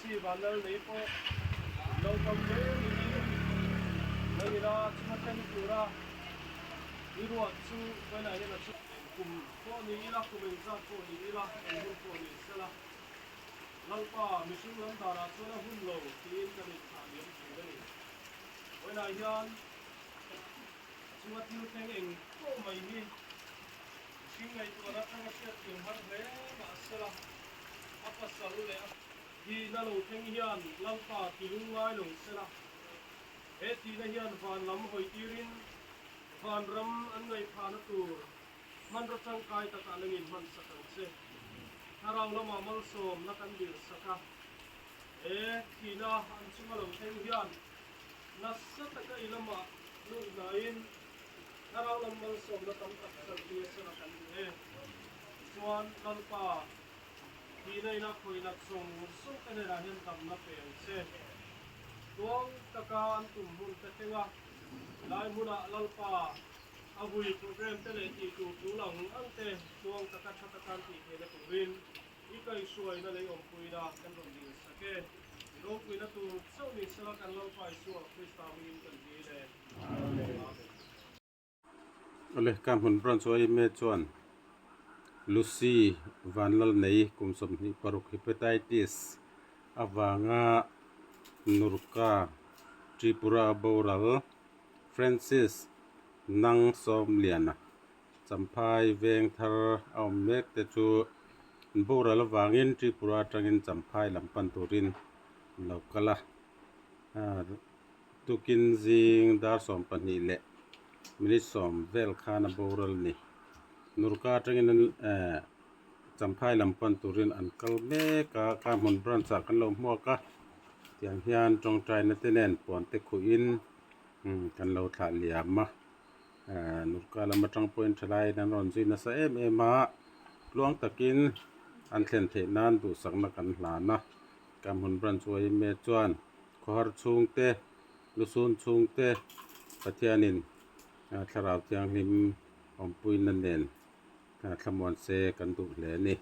Lucy Vanlalnei pawh naupang hle niin nangina chunga thleng tura i ruat chu vawiinah hian a chhung kum pawh ni ila, kum engzat pawh ni ila, eng hun pawh ni sela, Lalpa mihring lam danah chuan a hun lo tiin kan inthlah liam thin a ni. Vawiinah hian a chunga thil thleng eng pawh mai hi mihring ngaihtuahna atanga hriat thiam har hle mahsela a pasal leh a thihna lo thleng hian Lalpa ti lungngai lo sela, he thihna hian van lam hawi tirin van ram an ngaihphahna tur hmanraw tangkai takah nangin hman sak ang che. Thlarau lamah malsawmna kan dil sak a, he thihna an chunga lo thleng hian nasa taka i lamah lut hnaiin Thlarau lam malsawmna tam tak chantir sela kan duh e. Tichuan, Lalpa, thihna ina khawihnat zawng zawng te hnenah hian damna pe ang che. Tluang taka an tum hmun te thleng a, lai hmunah Lalpa a vui program te leh tih tur tul ang ang te tluang taka tha taka an tih theihna turin i kaihhruaina lei awmpuina kan rawn dil sak e. I ropuina tur chauh ni sela kan Lalpa Isua Krista hmingin kan dil e. Amen. Awle, ka hmun branch yma chuan Lucy Vanlalnei kum 26 hepatitis avanga Nurka Tripura boral Francis Nang Sawmliana Champhai veng thar a awm mek te chu an boral avangin Tripura atangin Champhai lam pan turin an lo kal a. Tukin zing dar 12 leh minute 10 vel khan a boral a ni. Nurka atangin an eh Champhai lam pan turin an kal mek a, ka hmun branch ah kan lo hmuak a, tiang hian tawngtaina te nen puan te khuhin kan lo thlah liam a. Nurka lam atang pawhin thalaiin an rawn zui nasa em em a, tluang takin an thlen theih nan duhsakna kan hlan a, ka hmun branch yma chuan khawhar chhungte, lusun chhungte Pathianin thlarau thianghlim awmpuina nen thlamuan se kan duh hle a ni.